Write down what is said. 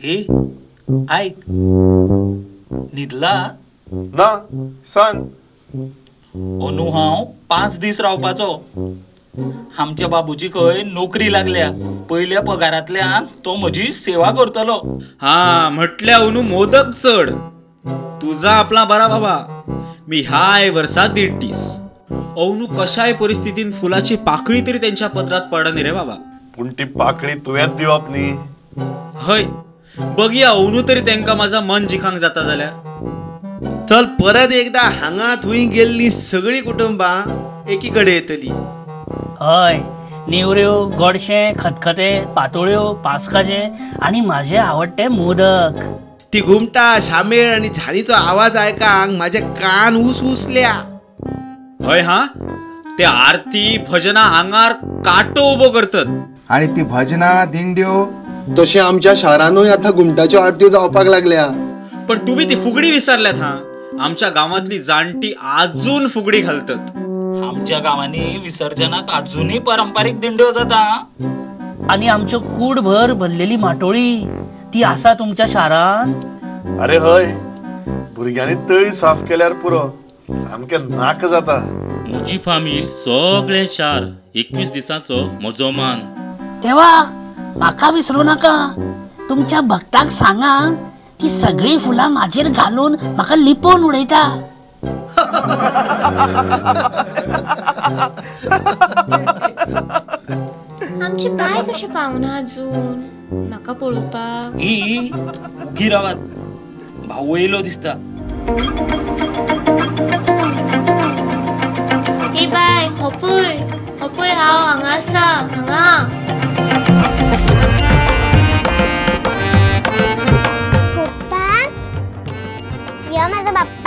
ए आयक, न्हिदला ना? सांग. अंदू हांव 5 दीस रावपाचो. आमच्या बाबूची खंय नोकरी लागल्या, पयल्या पगारांतल्यान तो म्हजी सेवा करतलो. हा म्हटल्या अंदू मोदक चड. तुजा आपला बरा बाबा. मी ह्याय वर्सा 1.5 दीस. अंदू कशाय परिस्थितीन फुलाची पाकळी तरी तेंच्या पदरात पडनी रे बाबा. पूण ती पाकळी तुवेंच दिवप न्ही. हय बघया अंदू तरी तेंका माझा मन जिखांक जाता जाल्यार. चल परत एकदा हांगा थंय गेल्ली सगळीं कुटुंबां एकी कडेन येतली. हय, नेवऱ्यो, गोडशें, खतखतें, पातोळ्यो, पासकाचें आनी म्हाजे आवडटे मोदक. ती घुमटा, शामेळ आनी झालीचो आवाज आयकांक म्हाजे कान उसउसल्या. हय हा, ते आरती भजना आंगार कांटो उबो करतत. आनी ती भजना दिंड्यो तशें आमच्या शारानूय आतां घुमटाच्यो आरत्यो जावपाक लागल्या. पण तुमी ती फुगडी विसरल्यात. हा, आमच्या गांवांतली जाणटी आजून फुगडी घालतत. आमच्या गांवांनी विसर्जनाक अजूनय पारंपारीक दिंड्यो जाता. आनी आमच्यो कूडभर भरलेली माटोळी ती आसा तुमच्या शारांत? अरे हय, भुरग्यांनी तळी साफ केल्यार पुरो, सामकें नाक जाता. म्हजी फामील सगळें शार 21 दिसांचो म्हजो मान. देवा म्हाका विसरूं नाका. तुमच्या भक्तांक सांगा ती सगळीं फुलां म्हाजेर घालून म्हाका लिपोवन उडयता. आमची बाय कशें पावना अजून म्हाका पळोवपाक? ही उगी रावात, भाऊ येयलो दिसता. हे बाय, हो पळय, हो पळय, हांव हांगा आसा, हांगा. पप्पा, यो म्हाजो बाप्पा.